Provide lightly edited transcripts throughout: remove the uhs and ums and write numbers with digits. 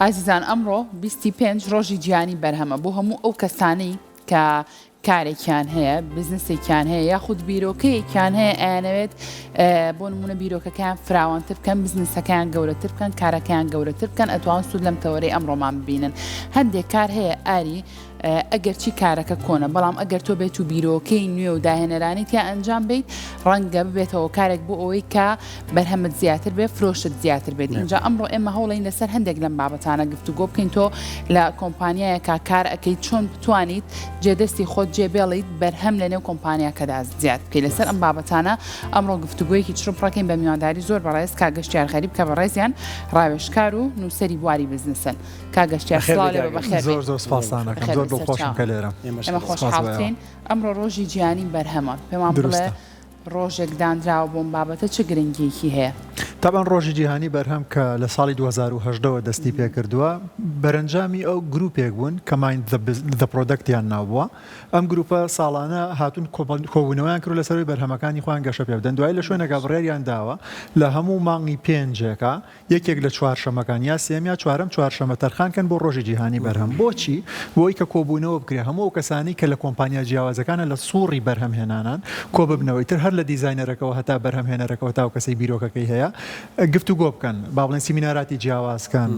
ئازیزان ئەمڕۆ بیستی پێنج ڕۆژی جیهانی بەرهەمە بۆ هەموو ئەو کەسانەی کە کارێکیان هەیە بزنسێکیان هەیە یاخود بیرۆکەیەکیان هەیە ئەیانەوێت بۆ نمونە بیرۆکەکەیان فراوانتر بکەن بزنسەکەیان گەورەتر بکەن کارەکەیان گەورەتر بکەن ئەتوان سوود لەم تەوەرەی ئەمڕۆمان ببینن هەندێک کار هەیە ئاری ئەگەرچی کارەکە کۆنە، بەڵام ئەگەر تۆ بێت و بیرۆکەی نوێ و داهێنەرانەی تیا ئەنجام بەیت، ڕەنگە ببێتە هۆکارێک بۆ ئەوەی کە بەرهەمت زیاتر بێت، فرۆشت زیاتر بێت. ئینجا ئەمڕۆ ئێمە هەوڵین لەسەر هەندێک لەم بابەتانە گفتوگۆ بکەین، تۆ لە کۆمپانیایەکا کار ئەکەیت، چۆن بتوانیت جێدەستی خۆت جێ بێڵیت، بەرهەم لەنێو کۆمپانیاکەدا زیاد بکەیت. لەسەر ئەم بابەتانە ئەمڕۆ گفتوگۆیەکی چڕوپڕەکەین بە میوانداری زۆر بەڕێز کاک گەشتیار غەریب کە بەڕێزیان ڕاوێژکار و نووسەری بواری بزنسن. کاک گەشتیار بەخێر سڵاو بێی لێ بە کاک بەخێر زۆر بێی زۆر سپاستان ئەکەم بەخێر زۆر بێی دڵخۆشم سەرچاوە کە لێرەم ئێمە سپاس بۆ ئێوە. خۆشحاڵترین ئەمڕۆ ڕۆژی جیهانی بەرهەمە پێمان بڵێ دروستە. ڕۆژێک دانراوە بۆم بابەتە چ گرنگیەکی هەیە؟ تەبعەن ڕۆژی جیهانی بەرهەم کە لە ساڵی 2018 وە دەستی پێکردووە بەرەنجامی ئەو گروپێک بوون کە Mind the Product یان ناوبووە ئەم گروپە ساڵانە هاتوون کۆبوونەوەیان کردووە لەسەر ئەوەی بەرهەمەکانی خۆیان گەشە پێ بدەن دوایی لە شوێنێکا بڕیاریان داوە لە هەموو مانگی پێنجێکا یەکێک لە چوارشەمەکان یا سێیەم یا چوارەم چوارشەمە تەرخان کەن بۆ ڕۆژی جیهانی بەرهەم. بۆچی؟ بۆ ئەوەی کە کۆبوونەوە بکرێ هەموو ئەو کەسانەی کە لە کۆمپانیا جیاوازەکانە لە سوڕی بەرهەمهێنانان کۆببنەوە ئیتر هەر لە دیزاینەرەکەوە هەتا بەرهەمهێنەرەکەوە تا ئەو کەسەی بیرۆکەکەی هەیە گفتوگۆ بکەن با بڵێن سیمیناراتی جیاواز کەن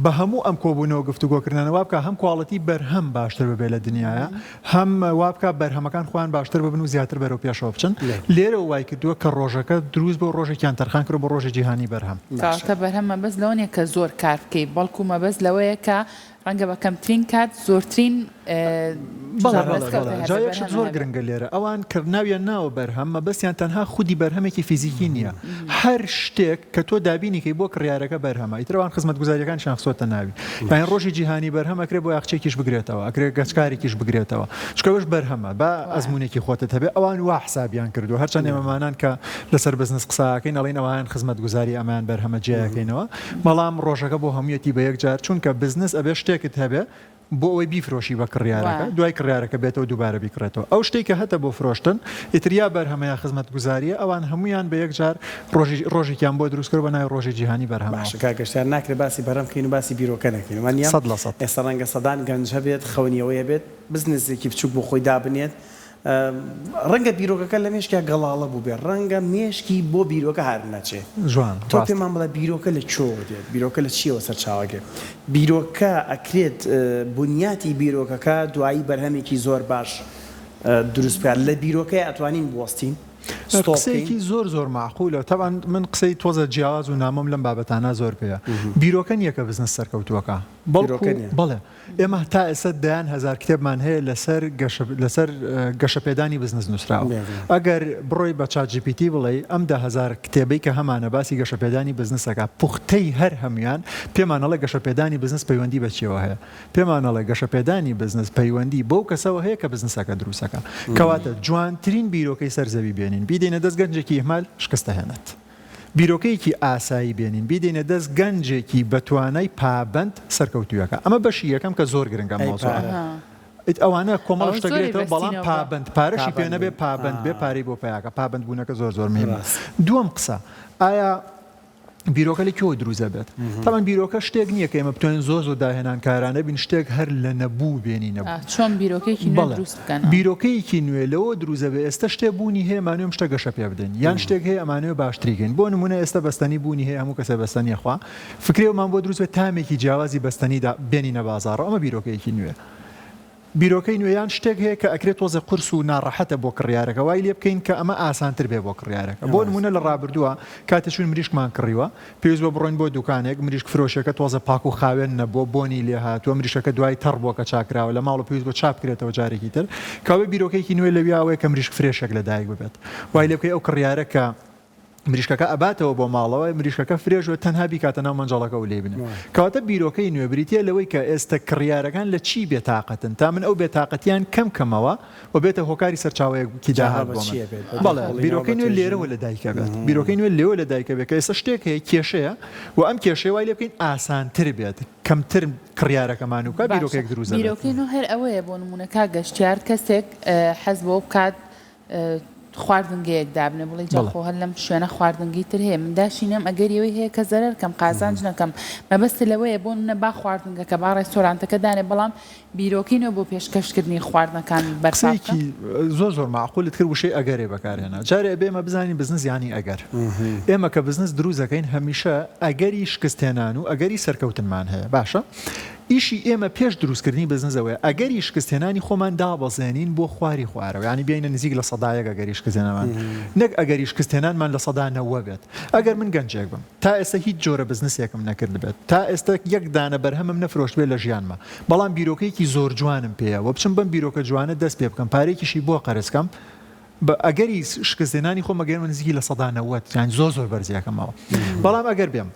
بە هەموو ئەم کۆبوونەوە گفتوگۆکردنانە وا بکا هەم quality بەرهەم باشتر ببێ لە دنیایا هەم وابکا بەرهەمەکان خۆیان باشتر ببن و زیاتر بەرەو پێشەوە بچن، لێرەوە وای کردووە کە ڕۆژەکە دروست بووە ڕۆژێکیان تەرخان کردووە بۆ ڕۆژی جیهانی بەرهەم. کەواتە بەرهەم مەبەست لەوە نییە کە زۆر کار بکەی، بەڵکو مەبەست لەوەیە کە ڕەنگە بە کەمترین کات زۆرترین بەڵێ بەڵێ بەڵێ جا یەک شت زۆر گرنگە لێرە ئەوان کە ناویان ناوە بەرهەم مەبەستیان تەنها خودی بەرهەمێکی فیزیکی نییە هەر شتێک کە تۆ دابینی کەی بۆ کڕیارەکە بەرهەمە ئیتر ئەوان خزمەتگوزاریەکانیشیان خستۆتە ناوی یانی ڕۆژی جیهانی بەرهەم ئەکرێ بۆیاخچێکیش بگرێتەوە ئەکرێ گەچکارێکیش بگرێتەوە چونکە ئەوەش بەرهەمە با ئەزموونێکی خۆتت هەبێ ئەوان وا حسابیان کردووە هەرچەند ئێمەمانان کە لەسەر بزنس قسەکەین ئەڵێین ئەوان خزمەتگوزاری ئەمەیان بەرهەمە جیایەکەینەوە بەڵام ڕۆژەکە بۆ هەموویەتی بە یەک جار چونکە بزنس ئەبێ شتێکت هەبێ بۆ ئەوەی بیفرۆشی بە کڕیارەکە، دوای کڕیارەکە بێتەوە دووبارە بیکڕێتەوە. ئەو شتەی کە هەتە بۆ فرۆشتن، ئیتر یا بەرهەمە یا خزمەتگوزارییە، ئەوان هەموویان بە یەکجار ڕۆژی ڕۆژێکیان بۆ دروست کردوە بە ناوی ڕۆژی جیهانی بەرهەمەوە. باشە کاک گەشتیار ناکرێت باسی بەرهەم بکەین و باسی بیرۆکە نەکەین وانیە؟ 100%. ئێستا ڕەنگە سەدان گەنج هەبێت خەونی ئەوەی هەبێت بزنسێکی بچوک بۆ خۆی دابنێت ڕەنگە بیرۆکەکە لە مێشکیا گەڵاڵە بووبێ، ڕەنگە مێشکی بۆ بیرۆکە هەر نەچێ. جوان، تۆ ڕاستە. پێمان بڵێ بیرۆکە لە کوێوە دێت؟ بیرۆکە لە چییەوە سەرچاوە گرێت؟ بیرۆکە ئەکرێت بنیاتی بیرۆکەکە دوایی بەرهەمێکی زۆر باش دروست بکات؟ لە بیرۆکەیا ئەتوانین بوەستین؟ ستۆپ بکەین؟ قسەیەکی زۆر زۆر مەعقولە. تەبعەن من قسەی تۆزە جیاواز و نامۆم لەم بابەتانە زۆر پێیە. بیرۆکە نییە کە بزنس سەرکەوتووەکا. بەڵکو بیرۆکە نییە. بەڵێ. ئێمە تا ئێستا دەیان هەزار کتێبمان هەیە لەسەر گەشە لەسەر گەشەپێدانی بزنس نووسراوە. ئەگەر بڕۆی بە ChatGPT بڵێی ئەم 10,000 کتێبەی کە هەمانە باسی گەشەپێدانی بزنس ئەکا پوختەی هەر هەموویان پێمان ئەڵێ گەشەپێدانی بزنس پەیوەندی بە چیەوە هەیە پێمان ئەڵێ گەشەپێدانی بزنس پەیوەندی بەو کەسەوە هەیە کە بزنسەکە دروستەکا کەواتە جوانترین بیرۆکەی سەر زەوی بێنین بیدەینە دەست گەنجێکی ئیهمال شکست دەهێنێت. بیرۆکەیەکی ئاسایی بێنین بیدەینە دەست گەنجێکی بەتوانای پابەند سەرکەوتویەکە ئەمە بەشی یەکەم کە زۆر گرنگە ئەم ئەی مەوزوعە پارە ئیت ئەوانە کۆمەڵە ئەوە شتە زۆری گرێتەوە بەڵام بەستینەوە بە پابەند پارەشی پێ پابەند نەبێ بوون پابەند بێ ئا پارەی بۆ پەیاکە پابەند بوونەکە زۆر زۆر مهمە ڕاست دووەم قسە ئایا بیرۆکە لە کوێوە دروست ئەبێت؟ تەبعەن بیرۆکە شتێک نییە کە ئێمە بتوانین زۆر زۆر داهێنانکارانە بین شتێک هەر لە نەبوو بێنینە ئا چۆن بیرۆکەیەکی نوێ بەڵێ دروست بکەن ئا. بیرۆکەیەکی نوێ لەوە دروست ئەبێ ئێستە شتێ بوونی هەیە ئەمانەوێ ئەم شتە گەشە پێ بدەین یان شتێک هەیە ئەمانەوێ باشتری کەین بۆ نموونە ئێستە بەستەنی بوونی هەیە هەموو کەسێ بەستەنی ئەخوا فکرەی ئەومان بۆ دروست بێ تامێکی جیاوازی بەستەنی دا بێنینە بازاڕەوە ئەمە بیرۆکەیەکی نوێیە بیرۆکەی نوێ یان شتێک هەیە کە ئەکرێ تۆزێ قورس و ناڕەحەتە بۆ کڕیارەکە وای لێ بکەین کە ئەمە ئاسانتر بێ بۆ کڕیارەکە بۆ نموونە لە ڕابردووە کاتێ چووین مریشکمان کڕیوە پێویست بووە بڕۆین بۆ دوکانێک مریشک فرۆشیەکە تۆزێ پاک و خاوێن نەبووە بۆنی لێ هاتووە مریشکەکە دوای تەڕ بووە کە چاکراوە لە ماڵ و پێویست بووە چاپ بکرێتەوە جارێکی تر کەوابێ بیرۆکەیەکی نوێ لەویا ئەوەیە کە مریشک فرێشێک لە دایک ببێت وای لێ بکەی ئەو کڕیارە کە مریشکەکە ئەباتەوە بۆ ماڵەوە مریشکەکە fresh بێت تەنها بیکاتە ناو مەنجەڵەکە و لێی بنێ کەواتە بیرۆکەی نوێ بریتیە لەوەی کە ئێستە کڕیارەکان لە چی بێتاقەتن تا من ئەو بێتاقەتیان کەم کەمەوە و بێتە هۆکاری سەرچاوەیەکی داهات بۆ من بەڵێ بیرۆکەی نوێ لێرەوە لە دایک ئەبێت بیرۆکەی نوێ لێوە لە دایک ئەبێت کە ئێستا شتێک هەیە کێشەیە و ئەم کێشەیە وای لێ بکەین ئاسانتر بێت کەمتر کڕیارەکەمان و بکات باشە بیرۆکەیەک دروست ئەبێت. بیرۆکەی نوێ هەر ئەوەیە بۆ نموونە کاک گەشتیار کەسێک حەز بەوە بکات. خواردنگەیەک دابنێ بڵێ جا خۆ هەر لەم شوێنە خواردنگەی تر هەیە من داشینم ئەگەری ئەوەی هەیە کە زەرەر کەم قازانج نەکەم مەبەستت لەوەیە بۆ نمونە با خواردنگەکە با ڕێستۆرانتەکە دانێ بەڵام بیرۆکەی نوێ بۆ پێشکەشکردنی خواردنەکان بەرپا بکە. قسەیەکی زۆر زۆر مەعقولت کرد وشەی ئەگەرێ بەکارهێنا جارێ ئەبێ ئێمە بزانین بزنس یانی ئەگەر ئێمە کە بزنس دروست ئەکەین هەمیشە ئەگەری شکستهێنان و ئەگەری سەرکەوتنمان هەیە باشە ئیشی ئێمە پێش دروستکردنی بزنس ئەوەیە ئەگەری شکستهێنانی خۆمان دابەزێنین بۆ خواری خوارەوە یانی بێینە نزیک 1% ئەگەری شکستهێنانمان نەک ئەگەری شکستهێنانمان 90% بێت ئەگەر من گەنجێک بم تا ئێستا هیچ جۆرە بزنسێکم نەکردبێت تا ئێستا یەک دانە بەرهەمم نەفرۆشتبێت لە ژیانما بەڵام بیرۆکەیەکی زۆر جوانم پێیە وە بچم بەم بیرۆکە جوانە دەست پێ بکەم پارەیەکیشی بۆ قەرز کەم بە ئەگەری شکستهێنانی خۆم ئەگەیەنمە نزیکی 90% یانی زۆر زۆر بەرزی ئەکەمەوە بەڵام ئەگەر بێم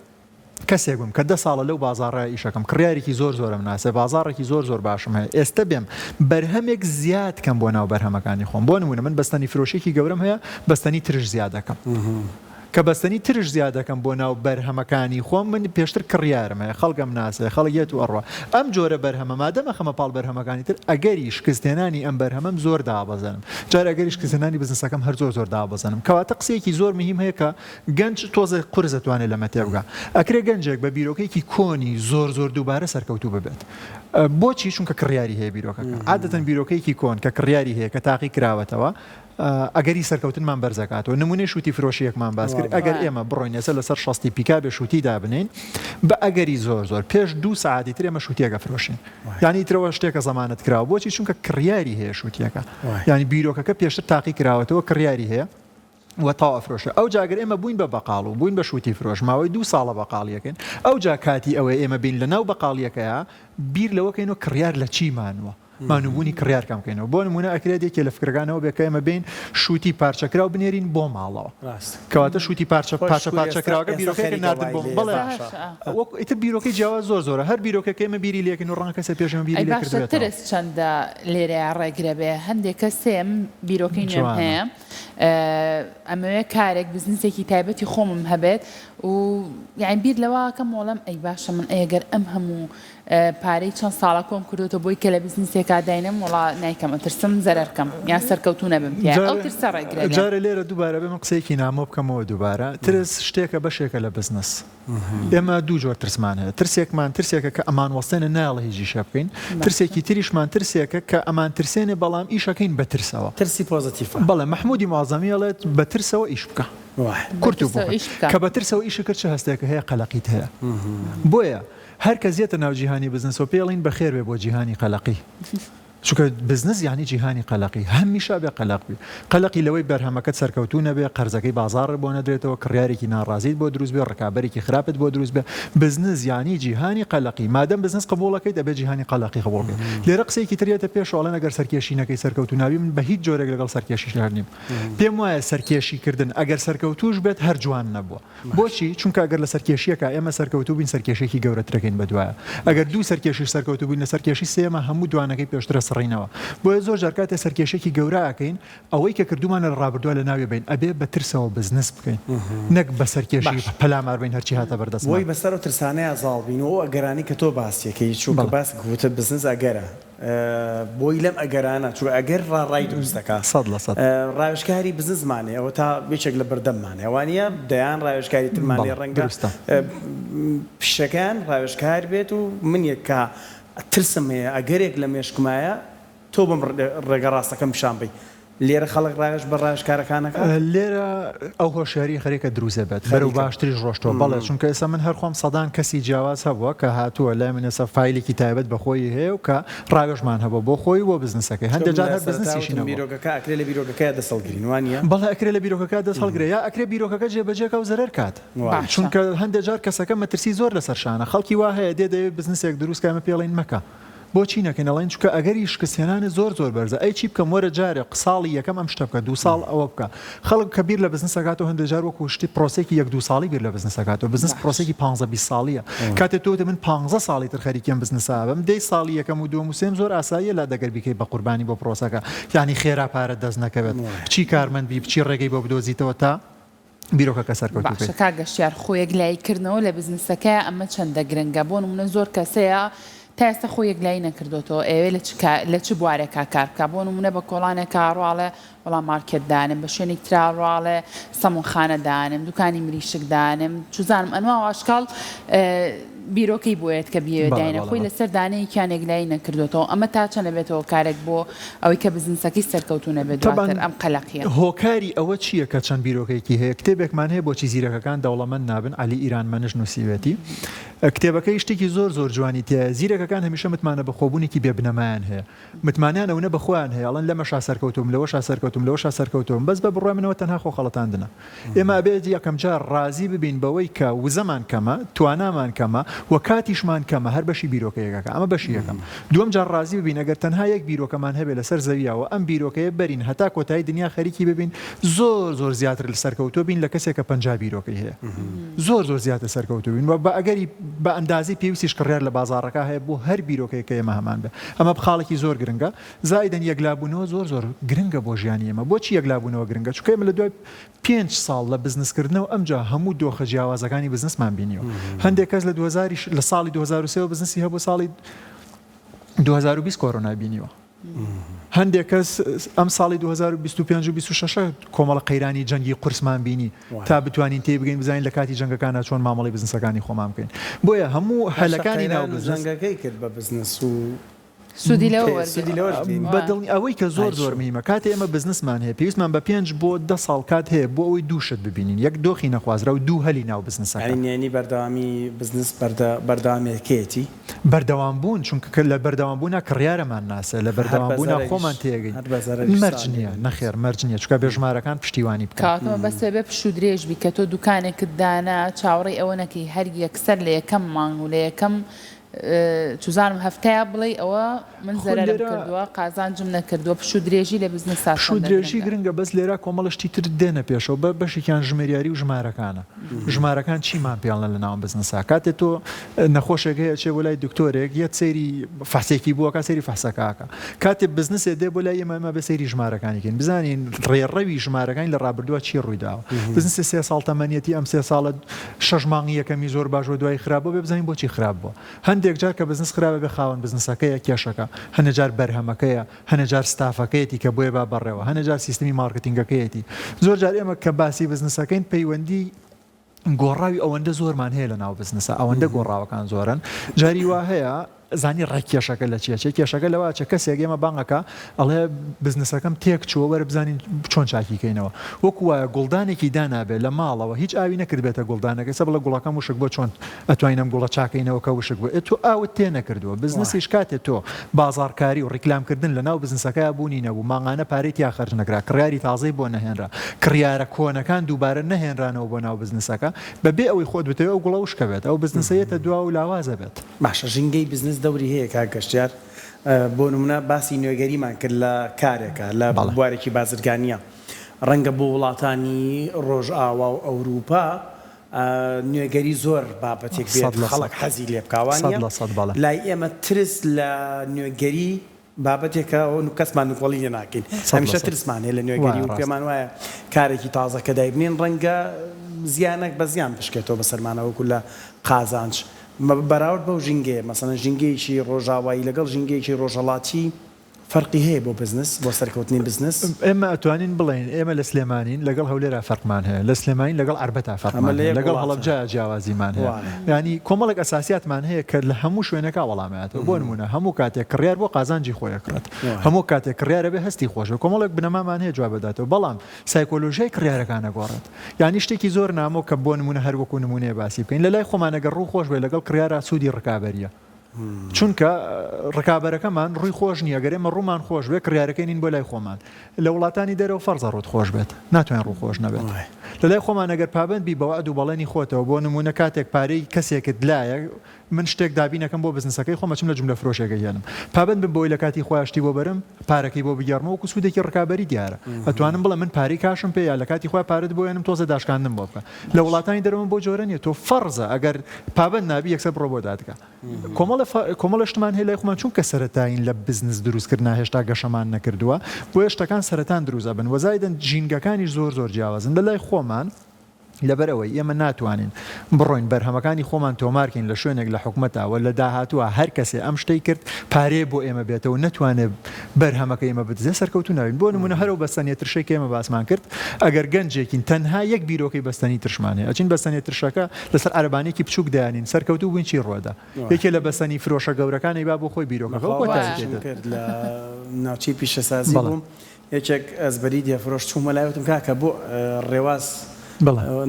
کەسێک بم کە دە ساڵە لەو بازاڕە ئیشەکەم کڕیارێکی زۆر زۆرم ناسێ بازاڕێکی زۆر زۆر باشم هەیە ئێستە بێم بەرهەمێک زیاد کەم بۆ ناو بەرهەمەکانی خۆم بۆ نمونە من بەستەنی فرۆشێکی گەورەم هەیە بەستەنی ترش زیاد دەکەم کە بەستەنی ترش زیاد دەکەم بۆ ناو بەرهەمەکانی خۆم من پێشتر کڕیارم هەیە خەڵکم ناسێ خەڵک یەت و ئەڕوا ئەم جۆرە بەرهەمە مادەم ئەخەمە پاڵ بەرهەمەکانی تر ئەگەری شکستهێنانی ئەم بەرهەمەم زۆر دابەزێنم جار ئەگەری شکستهێنانی بزنسەکەم هەر زۆر زۆر دابەزێنم کەواتە قسەیەکی زۆر مهیم هەیە کە گەنج تۆزێک قورس ئەتوانێ لەمە تێبگا. ئەکرێ گەنجێک بە بیرۆکەیەکی کۆنی زۆر زۆر دووبارە سەرکەوتوو ببێت. بۆچی؟ چونکە کڕیاری هەیە بیرۆکەکە. عادەتەن بیرۆکەیەکی کۆن کە کڕیاری هەیە کە تاقی کراوەتەوە ئەگەری سەرکەوتنمان بەرز ئەکاتەوە. نموونەی شووتی فرۆشییەکمان باس کرد. ئەگەر ئێمە بڕۆین ئێستا لەسەر شەستی پیکابێ شووتی دابنێین بە ئەگەری زۆر زۆر پێش دوو سەعاتی تر ئێمە شووتییەک ئەفرۆشین. یانی ئیتر ئەوە شتێکە زەمانەت کراوە. بۆچی؟ چونکە کڕیاری هەیە شووتییەکە. یانی بیرۆکەکە پێشتر تاقی کراوەتەوە کڕیاری هەیە. و تاو ئەفرۆشێ ئەوجا گەر ئێمە بووین بە بەقاڵ و بووین بە شووتی فرۆش ماوەی دوو ساڵە بەقاڵیەکەین ئەوجا کاتی ئەوەیە ئێمە بین لە ناو بەقاڵیەکەیا بیر لەوە کەینەوە کڕیار لە چی مانووە مانووبوونی کڕیار کەم کەینەوە بۆ نموونە ئەکرێت یەکێ لە فکرەکانەوە بێ کە ئێمە بێین شووتی پارچەکراو بنێرین بۆ ماڵەوە ڕاست کەواتە شووتی پارچە خۆش پارچە کو پارچە ئێستا کراوەکە ئێستا بیرۆکەیەکە خەریکە ناردن وای بۆ لێ بەڵێ باشە باشە وەک ئیتر بیرۆکەی جیاواز زۆر زۆرە هەر بیرۆکەکە ئێمە بیری لێکەین و ڕەنگە کەسێ پێش ئێمە بیری ئەی لێ باشە کردبێتەوە ترس چەندە لێرەیا ڕێگرە بێ هەندێک کەس هەیە من بیرۆکەی نوێم جوانە. هەیە ئەمەوێ کارێک بزنسێکی تایبەتی خۆمم هەبێت و یانی بیر لەوە کەم وەڵم ئەی باشە من ئەگەر ئەم هەموو پارەی چەند ساڵە کۆم کردوتە بۆی کە لە بزنسێکا داینم وڵا نیکەم ئەترسم زەرەرکەم یان سەرکەوتو نەبم پیا ئەو ترسە ڕێگرە جارێ لێرە دووبارە بێ من قسەیەکی نامۆ بکەمەوە دووبارە ترس شتێکە بەشێکە لە بزنس ئێمە دوو جۆر ترسمان هەیە، ترسێکمان ترسێکە کە ئەمانوەستێنێ نایەڵێ هیچ ئیشێ بکەین، ترسێکی تریشمان ترسێکە کە ئەمانترسێنێ بەڵام ئیشەکەین بە ترسەوە. ترسی پۆزەتیفە. بەڵێ، مەحموودی موعەزەمی ئەڵێت بە ترسەوە ئیش بکە. کورت و پوخت. کە بە ترسەوە ئیشت کرد چ هەستێکت هەیە؟ قەلەقیت هەیە. بۆیە هەر کەس یەتە ناو جیهانی بزنسەوە پێی ئەڵێین بەخێر بێ بۆ جیهانی قەلەقی. چونکە بزنس یانی جیهانی قەلەقی، هەمیشە ئەبێ قەلەق بی، قەلەقی لەوەی بەرهەمەکەت سەرکەوتوو نەبێ، قەرزەکەی بازاڕت بۆ نەدرێتەوە، کڕیارێکی ناڕازیت بۆ دروست بێ، ڕکابەرێکی خراپت بۆ دروست بێ، بزنس یانی جیهانی قەلەقی، مادەم بزنس قبوڵ ئەکەیت ئەبێ جیهانی قەلەقی قبوڵ کەیت. لێرە قسەیەکی تر یەتە پێشەوە ئەڵێن ئەگەر سەرکێشی نەکەی سەرکەوتوو نابی، من بە هیچ جۆرێک لەگەڵ سەرکێشیش هەر نیم، پێم وایە سەرکێشی کردن ئەگەر سەرکەوتووش بێت هەر جوان نەبووە. بۆچی؟ چونکە ئەگەر لە سەرکێشییەکا ئێمە سەرکەوتوو بووین سەرکێشییەکی گەورەترەکەین بەدوایە. ئەگەر دوو سەرکێشیش سەرکەوتوو بووین لە سەرکێشی سێیەما هەموو دوانەکەی پێشتر ئەسڕینەوە. بۆیە زۆر جار کاتێ سەرکێشییەکی گەورە ئەکەین ئەوەی کە کردوومانە لە ڕابردووا لەناوی بەین. ئەبێ بە ترسەوە بزنس بکەین نەک بە سەرکێشی باشە. پەلامار بەین هەرچی هاتە بەردەستمان. بۆی بەسەر ئەو ترسانەیا زاڵ بین و ئەو ئەگەرانەی کە تۆ باسیەکەی چونکە بەڵێ. باست گوتت بزنس ئەگەرە. بۆی لەم ئەگەرانە چونکە ئەگەر ڕا ڕای دروست دەکا 100%. ڕاوێژکاری بزنسمان هەیە ئەوەتا یەکێک لە بەردەممان هەیە وانیە دەیان ڕاوێژکاری ترمان بەڵێ هەیە ڕەنگە دروستە. پیشەکەیان ڕاوێژکار بێت و من یەک کە ترسم هەیە ئەگەرێک لە مێشکمایە تۆ بم ڕێگە ڕاستەکەم پیشان بەی لێرە خەڵک ڕاوێژ بە ڕاوێژکارەکان ئەکات؟ لێرە ئەو هۆشیاریە خەریکە دروست ئەبێت بەرەو خەریکە. باشتریش ڕۆشتوە بەڵێ چونکە ئێستا من هەر خۆم سەدان کەسی جیاواز هەبووە کە هاتووە لای من ئێستا فایلێکی تایبەت بە خۆی هەیە و کە ڕاوێژمان هەبووە بۆ خۆی و بۆ بزنسەکەی چونکە هەندێ من جار لە هەر سەرەتا بزنسیشی وتم نەبووە. بیرۆکەکە ئەکرێ لە بیرۆکەکەیا دەست هەڵگرین وانیە؟ بەڵێ ئەکرێ لە بیرۆکەکە دەست هەڵگرێ یا ئەکرێ بیرۆکەکە جێبەجێ کا و زەرەر کات وایە. باشە. چونکە هەندێ جار کەسەکە مەترسی زۆر لەسەر شانە خەڵکی وا هەیە دێ دەیەوێ بزنسێک دروست کا ئێمە پێی ئەڵێین مەکە بۆچی نەکەین ئەڵێن چونکە ئەگەری شکستهێنانت زۆر زۆر بەرزە ئەی چی بکەم وەرە جارێ ساڵی یەکەم ئەم شتە بکە دوو ساڵ ئەوە بکە خەڵک کە بیر لە بزنس ئەکاتەوە هەندێک جار وەکو شتی پرۆسێکی یەک دوو ساڵی بیر لە بزنس ئەکاتەوە بزنس باش. پرۆسێکی پانزە 20 ساڵیە کاتێ تۆ وتت من پانزە ساڵی تر خەریکی ئەم بزنسە ئەبم دەی ساڵی یەکەم و دووەم و سێم زۆر ئاساییە لات ئەگەر بیکەی بە قوربانی بۆ پرۆسەکە یانی خێرا پارەت دەست نەکەوێت بچی کارمەند بی بچی ڕێگەی بۆ بدۆزیتەوە تا بیرۆکەکە سەرکەوتوو باشە بکەیت. کاک گەشتیار خۆ یەکلایی کردنەوە لە بزنسەکەیا ئەمە چەندە گرنگە بۆ نمونە زۆر کەس هەیە تا ئێستا خۆی یەکلایی نەکردۆتەوە ئەیەوێ لە چ لە چ بوارێکا کار بکا بۆ نمونە بە کۆڵانێکا ڕۆ ئەڵێ وەڵا مارکێت دانێم بە شوێنێک ترا ڕواڵێ سەمونخانە دانێم دوکانی مریشک دانێم چوزانم ئەنوا و ئاشکاڵ بیرۆکەی بۆیەت کە بیەوێت بەڵێ داینە بەڵێ خۆی بەڵێ. لەسەر دانەیەکیان یەکلایی نەکردۆتەوە ئەمە تا چەند ئەبێتە هۆکارێک بۆ ئەوەی کە بزنسەکەی سەرکەوتوو نەبێت تەبعەن دواتر ئەم قەلەقیە. هۆکاری ئەوە چییە کە چەند بیرۆکەیەکی هەیە؟ کتێبێکمان هەیە بۆچی زیرەکەکان دەوڵەمەند نابن عەلی ئیرانمەنش نووسیوێتی. کتێبەکەی شتێکی زۆر زۆر جوانی تیایە زیرەکەکان هەمیشە متمانە بەخۆبوونێکی بێ بنەمایان هەیە. متمانەیان ئەونە بە خۆیان هەیە ئەڵێن لەمەشا سەرکەوتووم لەوەشا سەرکەوتووم لەوەشا سەرکەوتووم بەس بە بڕوای منەوە تەنها خۆ خەڵەتاندنە ئێمە ئەبێت یەکەم جار ڕازی ببین بەوەی کە وزەمان کەمە توانامان کەمە و کاتیشمان کەمە هەر بەشی بیرۆکەیەکەکە ئەمە بەشی یەکەم دووەم جار ڕازی ببین ئەگەر تەنها یەک بیرۆکەمان هەبێ لەسەر زەویا و ئەم بیرۆکەیە بەرین هەتا کۆتایی دنیا خەریکی ببین زۆر زۆر زیاتر سەرکەوتوو بین لە کەسێک کە 50 بیرۆکەی هەیە زۆر زۆر زیاتر سەرکەوتوو بین و بە ئەگەری بە ئەندازەی پێویستیش کڕیار لە بازاڕەکە هەیە بۆ هەر بیرۆکەیەک کە ئێمە هەمان بێ. ئەمە خاڵێکی زۆر گرنگە. زائیدەن یەکلابوونەوە زۆر زۆر گرنگە بۆ ژیانی ئێمە. بۆچی یەکلابوونەوە گرنگە؟ چونکە ئێمە لە دوای پێنج ساڵ لە بزنسکردنەوە ئەمجا هەموو دۆخە جیاوازەکانی بزنسمان بینیوە. هەندێک کەس لە دوو هەزار لە ساڵی 2003 وە بزنسی هەبوو ساڵی 2020 کۆرۆنای بینیوە. هەندێک کەس ئەم ساڵی 2025 و 26 کۆمەڵە قەیرانی جەنگی قورسمان بینی تا بتوانین تێی بگەین بزانین لە کاتی جەنگەکانە چۆن مامەڵەی بزنسەکانی خۆمان بکەین بۆیە هەموو هەلەکانی ناو بزنس جەنگەکەی کرد بە بزنس و سوودی لەوە وەرگرت. بە دڵنی ئەوەی کە زۆر زۆر مهیمە کاتێ ئێمە بزنسمان هەیە پێویستمان بە پێنج بۆ دە ساڵ کات هەیە بۆ ئەوەی دوو شت ببینین یەک دۆخی نەخوازراو دوو هەلی ناو بزنسەکە. یانی نهێنی بەردەوامی بزنس بەردەوامیەکەیەتی. بەردەوام بوون چونکە کە لە بەردەوام بوونا کڕیارەمان ناسێ لە بەردەوام بوونا خۆمان تێگەین مەرج نییە نەخێر مەرج نییە چونکە بێ ژمارەکان پشتیوانی بکەن. کاکە مەبەست بێ پشوو درێژ بی کە تۆ دوکانێکت دانا چاوەڕێی ئەوە نەکەی هەر یەکسەر لە یەکەم مانگ و لە یەکەم چوزانم هەفتەیا بڵێی ئەوە من خۆ زەرەرم لێرە کردووە قازانجم نەکردووە پشوو درێژی لە بزنسا پشوو چەندە درێژی گرنگە. گرنگە بەس لێرە کۆمەڵە شتی تر دێنە پێشەوە بە بەشێکیان ژمێریاری و ژمارەکانە ژمارەکان چیمان پێڵێن لە ناو بزنسا کاتێ تۆ نەخۆشێک هەیە ئەچێ بۆ لای دکتۆرێک یەت سەیری فەحسێکی بووە کا سەیری فەحسەکە ئەکا کاتێ بزنسێ دێ بۆ لای ئێمە ئێمە بێ سەیری ژمارەکانی کەین بزانین ڕێڕەوی ژمارەکانی لە ڕابردووە چی ڕووی داوە بزنسێ سێ ساڵ تەمەنیەتی ئەم سێ ساڵە شەش مانگی یەکەمی زۆر باش بووە دوایی خراپ بووە بێ بزانین بۆچی خراپ بووە هەندێک جار کە بزنس خراپە بێ خاوەن بزنسەکەیە کێشەکە هەنێ جار بەرهەمەکەیە هەنێ جار ستافەکەیەتی کە بۆیە با بەڕێوە هەنێ جار سیستمی مارکتینگەکەیەتی زۆر جار ئێمە کە باسی بزنسەکەین پەیوەندی گۆڕاوی ئەوەندە زۆرمان هەیە لە ناو بزنسە ئەوەندە گۆڕاوەکان زۆرن جاری وا هەیە زانی ڕێک کێشەکە لە چیە چێ کێشەکە لەوە چە کەسێک ئێمە بانگەکە ئەڵێ بزنسەکەم تێک چووە وەرە بزانین چۆن چاکی کەینەوە وەکو وایە گوڵدانێکی دانابێ لە ماڵەوە هیچ ئاوی نەکردبێتە گوڵدانەکەی سە بڵێ گوڵەکەم وشک بووە چۆن ئەتوانین ئەم گوڵە چاکەینەوە کە وشک بووە ئێ تۆ ئاوت تێ نەکردووە بزنسیش کاتێ تۆ بازاڕکاری و ڕیکلامکردن لە ناو بزنسەکەیا بوونی نەبوو مانگانە پارەی تیا خەرج نەکرا کڕیاری تازەی بۆ نەهێنرا کڕیارە کۆنەکان دووبارە نەهێنرانەوە بۆ ناو بزنسەکە بە بێ ئەوەی خۆت بتەوێ ئەو گوڵە وشکە بێت ئەو بزنسە یەتە دوا و لاوازە بێت. باشە ژینگەی بزنس دەوری هەیە کاک گەشتیار بۆ نمونە باسی نوێگەریمان کرد لە کارێکا لە بەڵێ. بوارێکی بازرگانیە ڕەنگە بۆ وڵاتانی ڕۆژئاوا و ئەوروپا نوێگەری زۆر بابەتێک بێت خەڵک حەزی لێ بکا وانیە؟ بەڵێ. لای ئێمە ترس لە نوێگەری بابەتێکە و کەسمان نکۆڵی لێ ناکەین هەمیشە ترسمان هەیە لە نوێگەری و پێمان وایە کارێکی تازە کە دایبنێن ڕەنگە زیانەک بە زیان بشکێتەوە بەسەرمانە وەکو لە قازانج بەراورد بەو ژینگەیە مەسەلەن ژینگەیەکی ڕۆژاوایی لەگەڵ ژینگەیەکی ڕۆژهەڵاتی فەرقی هەیە بۆ بزنس بۆ سەرکەوتنی بزنس؟ ئێمە ئەتوانین بڵێین ئێمە لە سلێمانین لەگەڵ هەولێرا فەرقمان هەیە، لە سلێمانین لەگەڵ عەربەتا ئەمە فەرقمان لە هەیە، یەک لەگەڵ وڵاتە. هەڵەبجە جیاوازیمان هەیە. وایە. یانی کۆمەڵێک ئەساسیاتمان هەیە کە لە هەموو شوێنێکا وەڵام ئەیاتەوە. بۆ نموونە هەموو کاتێک کڕیار بۆ قازانجی خۆی ئەکڕێت. وایە. هەموو کاتێک کڕیار ئەبێ هەستی خۆش بێ. کۆمەڵێک بنەمامان هەیە جواب ئەداتەوە. بەڵام سایکۆلۆژیای کڕیارەکان ئەگۆڕێت. یانی شتێکی زۆر نامۆ کە بۆ نموونە هەر وەکوو نموونەیە باسی بکەین. لە لای خۆمان ئەگەر ڕوو خۆش بێ لەگەڵ کڕیارا سوودی ڕکابەرییە. چونکە ڕکابەرەکەمان ڕووی خۆش نییە، گەر ئێمە ڕوومان خۆش بێت کڕیارەکەی نین بۆ لای خۆمان. لە وڵاتانی دەرەوە فەرزە ڕووت خۆش بێت، ناتوانین ڕوو خۆش نەبێت. لە لای خۆمان ئەگەر پابەند بی بە وەعد و بەڵێنی خۆتەوە، بۆ نموونە کاتێک پارەی کەسێکت لایە، من شتێک دابین ئەکەم بۆ بزنسەکەی خۆم ئەچم لە جوملە فرۆشێک ئەیهێنم. پابەند بم بەوەی لە کاتی خۆیا شتی بۆ بەرم، پارەکەی بۆ بگێڕمەوە وەکو سوودێکی ڕکابەری دیارە. ئەتوانم بڵێم من پارەی کاشم پێیە، لە کاتی خۆیا پارەت بۆ ئێنم تۆزێ داشکاندنم بۆ بکە. لە وڵاتانی دەرەوە بەو جۆرە نییە، تۆ فەرزە ئەگەر پابەند نابی یەکسەر بڕۆ بۆ دادگا. کۆمەڵێ کۆمەڵێ شتمان هەیە لای خۆمان چونکە سەرەتایین لە بزنس دروستکردنا هێشتا گەشەمان نەکردووە بۆیە شتەکان سەرەتان دروست ئەبن وە زایدەن ژینگەکانیش زۆر زۆر جیاوازن لە لای خۆمان. لەبەر ئەوەی ئێمە ناتوانین بڕۆین بەرهەمەکانی خۆمان تۆمارکەین لە شوێنێک لە حکومەتا و لە داهاتووا هەر کەسێ ئەم شتەی کرد پارەیە بۆ ئێمە بێتەوە نەتوانێ بەرهەمەکەی ئێمە بدزێ سەرکەوتوو نابین بۆ نموونە هەر ئەو بەستەنیە ترشەی کە ئێمە باسمان کرد ئەگەر گەنجێکین تەنها یەک بیرۆکەی بەستەنی ترشمان هەیە ئەچین بەستەنیە ترشەکە لەسەر عەرەبانەیەکی بچووک دایانین سەرکەوتوو بووین چی ڕوەدا یەکێ لە بەستەنی فرۆشە گەورەکان ئەیبا بۆ خۆی بیرۆکەکە و کۆتایی پێ دێت. کرد لە ناوچەی پیشەسازی بووم یەکێک ئەزبەری دێفرۆش چوومە لای وتم کاکە بۆ ڕێواس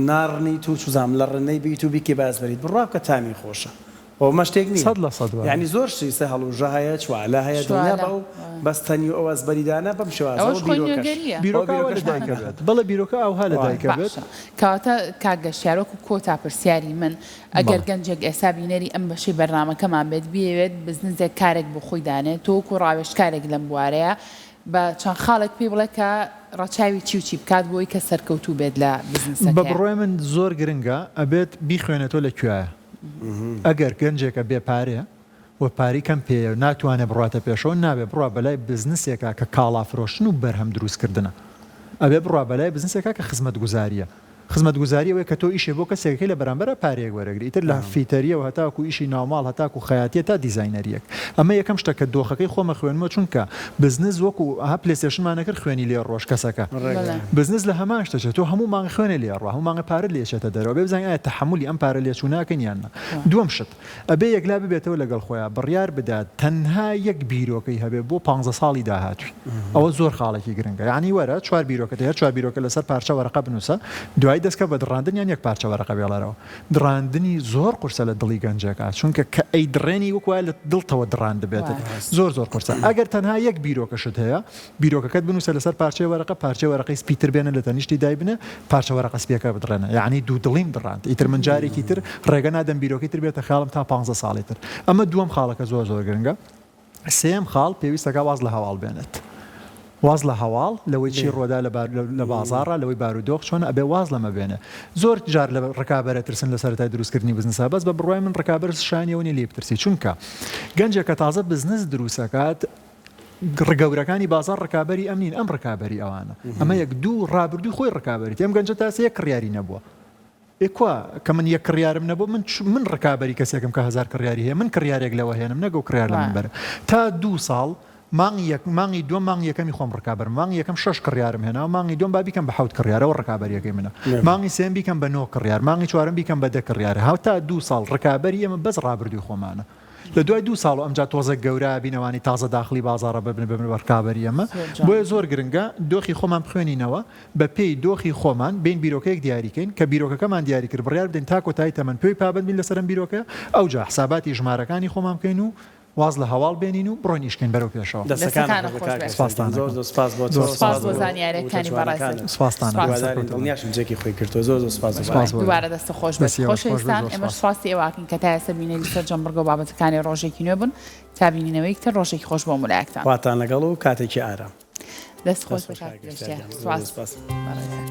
ناڕنیت و چوزانم لە ڕنەی بیت و بیکەی بە ئەزبەریت بڕوا بکە تامی خۆشە خۆ ئەمە شتێک نییە 100% وایە. یانی زۆر شتی سە هەڵوژە هەیە چوالە هەیە دڵنیا بە ئەو بەستەنی و ئەو ئەزبەریدانە بەم شێوازە ئەوەش ئەوە خۆی بیرۆکەش نوێگەرییە. ئەوە بیرۆکە ئاوا لە بیرۆکەشمان دایکە هەیە. بێت بەڵێ بیرۆکە ئاوها لە دایکە بێت. باشە کەواتە کاک گەشتیار وەکو کۆتا پرسیاری من ئەگەر بەڵێ. گەنجێک ئێستا بینەری ئەم بەشەی بەرنامەکەمان بێت بیەوێت بزنزێک کارێک بۆ خۆی دانێت تۆ وەکو ڕاوێژکارێک لەم بوارەیە بە چەند خاڵێک پێی بڵێ کە ڕەچاوی چی و چی بکات بۆی کە سەرکەوتوو بێت لە بە بزنسەکەیا. بڕوای من زۆر گرنگە ئەبێت بیخوێنێتەوە لە کوێیە ئەگەر گەنجێکە بێ پارەیە و پارەی کەم پێیە و ناتوانێ بڕواتە پێشەوە نابێ بڕوا بەلای بزنسێکا کە کاڵا فرۆشتن و بەرهەم دروست کردنە ئەبێ بڕوا بەلای بزنسێکا کە خزمەتگوزاریە خزمەتگوزاری ئەوەیە کە تۆ ئیشێ بۆ کەسێک ئەکەی لە بەرامبەرا پارەیەک وەرەگری ئیتر لە فیتەریەوە هەتاکو ئیشی ناوماڵ هەتاکو خەیاتیە تا دیزاینەریەک ئەمە یەکەم شتە کە دۆخەکەی خۆم ئەخوێنمەوە چونکە بزنس وەکو ئەها پلەیستەیشنمان ئەکرد خوێنی لێ ڕۆشت کەسەکە بزنس لە هەمان شتە چێ تۆ هەموو مانگ خوێنێ لێ ئەڕوا هەموو مانگە پارەت لێ ئەچێتە دەرەوە ئەبێ بزانین ئایا تەحەمولی ئەم پارە لێچوونە ئەکەین یان نا دووەم شت ئەبێ یەکلا ببێتەوە لەگەڵ خۆیا بڕیار بدات تەنها یەک بیرۆکەی هەبێ بۆ پانزە ساڵی داهاتووی ئەوە زۆر خاڵێکی گرنگە یانی وەرە چوار بیرۆکەت هەیە هەر چوار بیرۆکە لەسەر پارچە وەرەقە بنووسە دوایی دەست کە بە دڕاندن یان یەک پارچە وەرەقە بێڵەرەوە دڕاندنی زۆر قورسە لە دڵی گەنجێکا چونکە کە ئەیدڕێنی وەک وایە لە دڵتەوە دڕاندبێتت زۆر زۆر قورسە ئەگەر تەنها یەک بیرۆکەشت هەیە بیرۆکەکەت بنووسە لەسەر پارچەی وەرەقە، پارچەی وەرەقەی سپی تر بێنە لە تەنیشتی دایبنێ، پارچە وەرەقە سپیەکە بدڕێنە. یەعنی دوودڵیم دڕاند. ئیتر من جارێکی تر ڕێگە نادەم بیرۆکەی تر بێتە خەیاڵم تا پانزە ساڵی تر. ئەمە دووەم خاڵە کە زۆر زۆر گرنگە. سێیەم خاڵ، پێویستەکا واز لە هەواڵ بێنێت. واز لە هەواڵ، لەوەی چی ڕووەدا لە بار لە بازاڕا، لەوەی بارودۆخ چۆنە، ئەبێ واز لەمە بێنێ. زۆر جار لە ڕکابەر ئەترسن لە سەرەتای دروستکردنی بزنسا، بەس بە بڕوای من ڕکابەر شایانی ئەوە نیە لێی بترسی. چونکە گەنجێک کە تازە بزنس دروست ئەکات، گەورەکانی بازاڕ ڕکابەری ئەم نین، ئەم ڕکابەری ئەوانە. ئەمە یەک. دوو، ڕابردووی خۆی ڕکابەریتی. ئەم گەنجە تا ئێستا یەک کڕیاری نەبووە. ئێ کوا کە من یەک کڕیارم نەبوو، من من ڕکابەری کەسێکم کە هەزار کڕیاری هەیە، من کڕیارێک لەوە هێنم نەک ئەو کڕیار لە من بەرێ. تا دوو ساڵ مانگی یەک، مانگی دووەم مانگی یەکەمی خۆم ڕکابەرم. مانگی یەکەم شەش کڕیارم هێنا و مانگی دووەم با بیکەم بە حەوت کڕیار، ئەوە ڕکابەرییەکەی منە. مانگی سێیەم بیکەم بە نۆ کڕیار، مانگی چوارەم بیکەم بە دە کڕیار. هەتا دوو ساڵ ڕکابەری ئێمە بەس ڕابردووی خۆمانە. لە دوای دوو ساڵ و ئەمجا تۆزێک گەورە ئەبین ئەوانەی تازە داخڵی بازاڕە ببن ببن بە ڕکابەری ئێمە بۆیە زۆر گرنگە دۆخی خۆمان بخوێنینەوە بە پێی دۆخی خۆمان بێین بیرۆکەیەک دیاری کەین کە بیرۆکەکەمان دیاری کرد بڕیار بدەین تا کۆتایی تەمەن پێی پابەند بین لەسەر ئەم بیرۆکەیە ئەوجا حساباتی ژمارەکانی خۆمان بکەین و واز لە هەواڵ بێنین و بڕۆین ئیش کەین بەرەو پێشەوە. دەستەکانت خۆش بێت. سپاستان زۆر زۆر سپاس بۆ تۆ. سپاس بۆ زانیاریەکانی بەڕێزت. سپاستان ئەکەم. هیوادارین دڵنیاشم جێکی خۆی گرتووە. زۆر زۆر سپاس سپاس بۆ دووبارە دەستت خۆش بێت. دەستی ئێوەش خۆش بێت. خۆشەویستان زۆر ئێمەش سپاس. سپاسی ئێوە ئەکەین کە تا ئێستا بینەری سەرجەم بڕگە و بابەتەکانی ڕۆژێکی نوێ بوون. تا بینینەوەیەکی تر ڕۆژێکی خۆش بۆ هەموو لایەکتان. خواتان لەگەڵ و کاتێکی ئارام. دەست خۆش دەست بێت خۆش کاک کاک گەشتیار. گەشتیار گیان. زۆر سپاس زۆر سپاس. بەڕێزت.